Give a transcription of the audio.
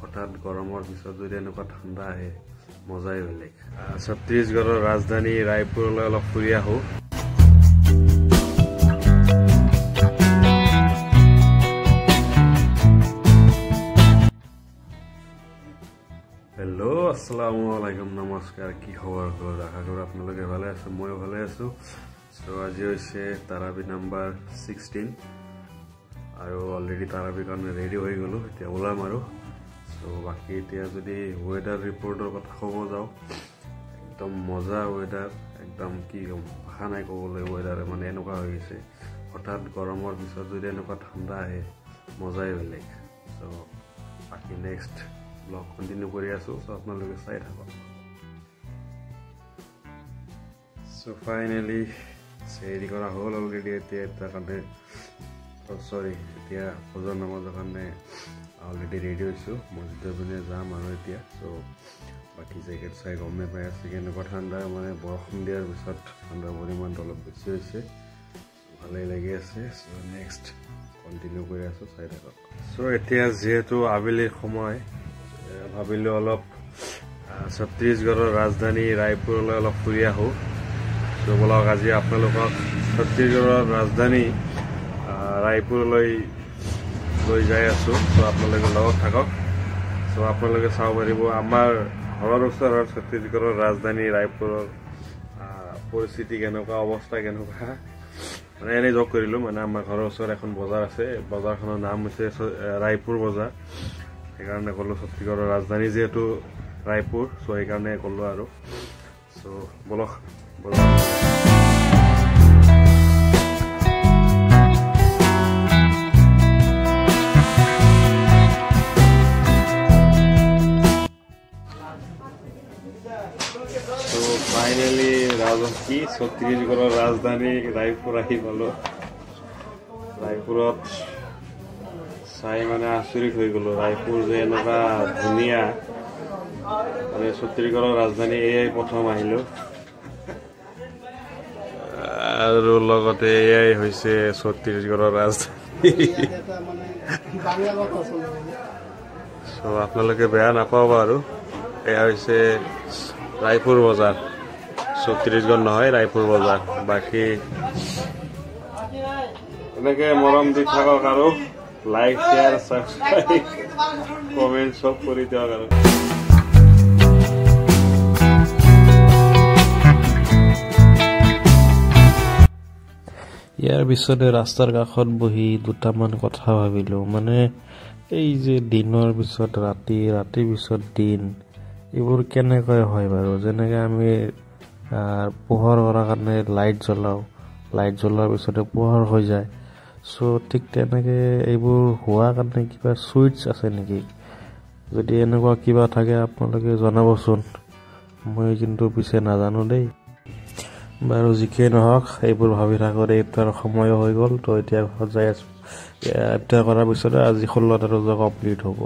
হঠাৎ গৰমৰ পিছত যদি এনেকুৱা ঠাণ্ডা আহে মজাই বেলেগ। ছত্তীশগড়ৰ ৰাজধানী ৰায়পুৰলৈ অলপ ফুৰি আহোঁ। হেল্ল', আসসালামু আলাইকুম, নমস্কাৰ। কি খবৰ ঘৰত? আশা কৰোঁ আপোনালোকে ভালে আছে, ময়ো ভালে আছোঁ। চ' আজি হৈছে তাৰাবি নাম্বাৰ 16 আৰু অলৰেডি তাৰাবিৰ কাৰণে ৰেডি হৈ গ'লোঁ, এতিয়া ওলাম আৰু। চ' বাকী এতিয়া যদি ৱেডাৰ ৰিপৰ্টৰ কথা ক'ব যাওঁ, একদম মজা ৱেডাৰ, একদম কি ক'ম ভাষা নাই ক'বলৈ। ৱেডাৰ মানে এনেকুৱা হৈ গৈছে, হঠাৎ গৰমৰ পিছত যদি এনেকুৱা ঠাণ্ডা আহে মজাই বেলেগ। চ' বাকী নেক্সট ব্লগ কণ্টিনিউ কৰি আছোঁ, চ' আপোনালোকে চাই থাকক। চ' ফাইনেলি হেৰি কৰা হ'ল অলৰেডি। এতিয়া তাৰ কাৰণে চৰি, এতিয়া ফজৰ নামাজৰ কাৰণে অলৰেডি ৰেডি হৈছোঁ, মছজিদৰ পিনে যাম আৰু এতিয়া। চ' বাকী জেকেট চাই গমেই পাই আছে কেনেকুৱা ঠাণ্ডা, মানে বৰষুণ দিয়াৰ পিছত ঠাণ্ডাৰ পৰিমাণটো অলপ বেছি হৈছে, ভালেই লাগি আছে। চ' নেক্সট কণ্টিনিউ কৰি আছোঁ, চাই থাকক। চ' এতিয়া যিহেতু আবেলিৰ সময়, ভাবিলোঁ অলপ ছত্তীশগড়ৰ ৰাজধানী ৰায়পুৰলৈ অলপ ফুৰি আহোঁ। চ' বলক আজি আপোনালোকক ছত্তীশগড়ৰ ৰাজধানী ৰায়পুৰলৈ লৈ যাই আছোঁ। চ' আপোনালোকে লগত থাকক। চ' আপোনালোকে চাব পাৰিব আমাৰ ঘৰৰ ওচৰৰ ছত্তীশগড়ৰ ৰাজধানী ৰায়পুৰৰ পৰিস্থিতি কেনেকুৱা, অৱস্থা কেনেকুৱা। মানে এনেই জব কৰিলোঁ, মানে আমাৰ ঘৰৰ ওচৰত এখন বজাৰ আছে, বজাৰখনৰ নাম হৈছে ৰায়পুৰ বজাৰ, সেইকাৰণে ক'লোঁ ছত্তীশগড়ৰ ৰাজধানী যিহেতু ৰায়পুৰ, চ' সেইকাৰণে ক'লোঁ আৰু। চ' বলক বজাৰ। চ' ফাইনেলি কি ছত্তীশগড়ৰ ৰাজধানী ৰায়পুৰ আহি পালোঁ। ৰায়পুৰত চাই মানে আচৰিত হৈ গ'লো, ৰায়পুৰ যে এনেকুৱা ধুনীয়া, মানে ছত্তীশগড়ৰ ৰাজধানী এয়াই প্ৰথম আহিলোঁ। আৰু লগতে এয়াই হৈছে ছত্তীশগড়ৰ ৰাজধানী। চ' আপোনালোকে বেয়া নাপাব আৰু, এয়া হৈছে ৰায়পুৰ বজাৰ, ছত্তীশগড় নহয় ৰায়পুৰ বজাৰ। বাকী এনেকে মৰম দি থাকক আৰু লাইক শ্বেয়াৰ ছাবস্ক্ৰাইব কমেণ্ট চব কৰি দিয়ক আৰু। ইয়াৰ পিছতে ৰাস্তাৰ কাষত বহি দুটামান কথা ভাবিলোঁ, মানে এই যে দিনৰ পিছত ৰাতি, ৰাতিৰ পিছত দিন, এইবোৰ কেনেকৈ হয় বাৰু? যেনেকৈ আমি পোহৰ কৰাৰ কাৰণে লাইট জ্বলাওঁ, লাইট জ্বলোৱাৰ পিছতে পোহৰ হৈ যায়। চ' ঠিক তেনেকৈ এইবোৰ হোৱাৰ কাৰণে কিবা চুইচ আছে নেকি? যদি এনেকুৱা কিবা থাকে আপোনালোকে জনাবচোন, মই কিন্তু পিছে নাজানো দেই। বাৰু যিকেই নহওক, এইবোৰ ভাবি থাকোঁতে ইফতাৰ সময়ো হৈ গ'ল, তো এতিয়া ঘৰত যাই আছোঁ। ইফতাৰ কৰাৰ পিছতে আজি 16টা ৰোজা কমপ্লিট হ'ব।